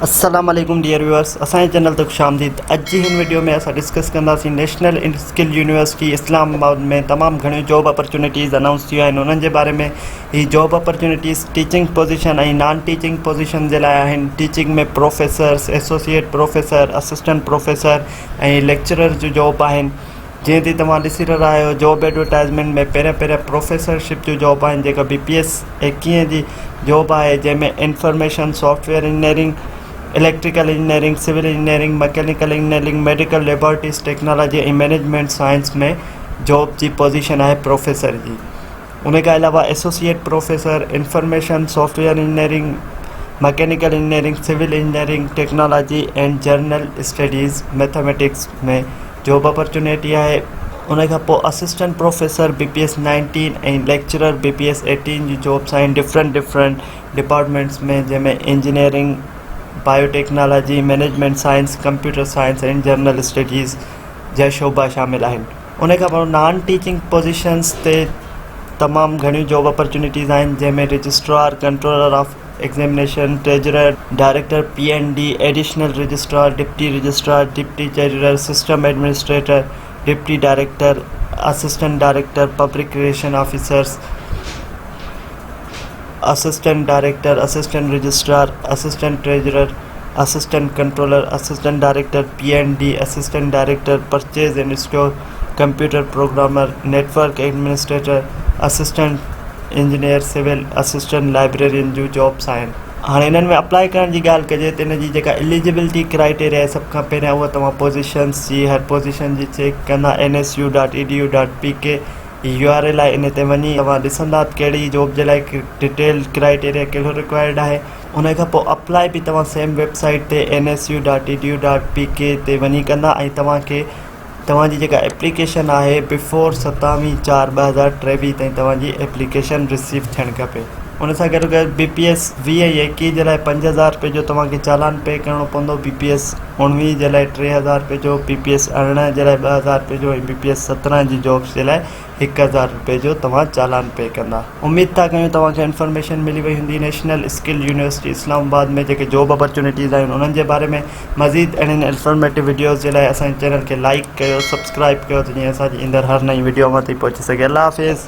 السلام عليڪم dear viewers اسان جي چينل تي خوش آمديد اڄ جي هن وڊيو ۾ اسان ڊسڪس ڪنداسين national skill university Islamabad ۾ تمام گهڻيون جاب اپرچونٽيز انائونس ٿيون آهن انهن جي باري ۾ هي job opportunities teaching position ۽ non teaching position جي لاء آهن teaching ۾ professors associate professor assistant professor ۽ lecturer جو جاب آهن جيئن تي توهان ڏسي رهيا آهيو جاب ايڊورٽائزمينٽ ۾ پهريان پهريان پروفيسرشپ جو جاب آهن جيڪا بي پي ايس ايڪيهه جي جاب آهي جنهن ۾ information software engineering electrical engineering civil engineering mechanical engineering medical laboratories technology ۽ management science ۾ job جي پوزيشن آهي پروفيسر جي ان کان علاوه associate professor information software engineering mechanical engineering civil engineering technology and general studies mathematics ۾ job opportunity آهي ان کان پوء assistant professor B P S nineteen ۽ lecturer B P S eighteen جون jobs آهن different different departments ۾ جنهن ۾ engineering biotechnology management science computer science ۽ general studies جا شعبا شامل آهن ان کان پوء نان ٽيچنگ پوزيشنس تي تمام گهڻيون جاب اپرچونيٽيز آهن جنهن ۾ registrar controller of examination, treasurer, director P and D, additional registrar, deputy registrar, deputy treasurer, system administrator, deputy director, assistant director, public relation officers, assistant director, assistant registrar, assistant treasurer, assistant controller, assistant director P and D, assistant director purchase and store, computer programmer, network administrator, assistant engineer civil, assistant librarian June jobs آهن. هاڻي انهن ۾ apply ڪرڻ جي ڳالهه ڪجي ته ان جي جيڪا اليجبلٽي ڪرائيٽيريا آهي سڀ کان پهريان اها توهان پوزيشنس جي هر پوزيشن جي چيڪ ڪندا N S U dot E D U dot P K هي يو آر ايل آهي ان تي وڃي توهان ڏسندا ته ڪهڙي جاب جي لاء ڊيٽيل ڪرائيٽيريا ڪهڙو رڪوائرڊ آهي ان کان پوء اپلائي به توهان سيم ويب سائيٽ تي N S U dot E D U dot P K تي وڃي ڪندا ۽ توهان کي توهان جي جيڪا ايپليڪيشن آهي بفور ستاويهه چار 2023 تائين توهان جي ايپليڪيشن رسيو ٿيڻ کپي ان سان گڏو گڏ بي پي ايس 20 ۽ 21 جي لاء 5000 رپئي جو توهان کي چالان پي ڪرڻو پوندو بي پي ايس 19 جي لاء 3000 رپئي جو بي پي ايس 18 جي لاء 2000 رپئي جو ۽ بي پي ايس 17 جي جابس جي لاء 1000 رپئي جو توهان چالان پي ڪندا. اميد ٿا ڪيون توهان کي انفارميشن ملي وئي هوندي national skill university Islamabad ۾ جيڪي جاب اپرچونيٽيز آهن انهن جي باري ۾ مزيد اهڙين انفارميٽو وڊيوز جي لاء اسان جي چينل کي لائيڪ ڪيو سبسڪرائيب ڪيو ته جيئن اسان جي ايندڙ هر نئين وڊيو اوهان تائين پهچي سگهي الله حافظ.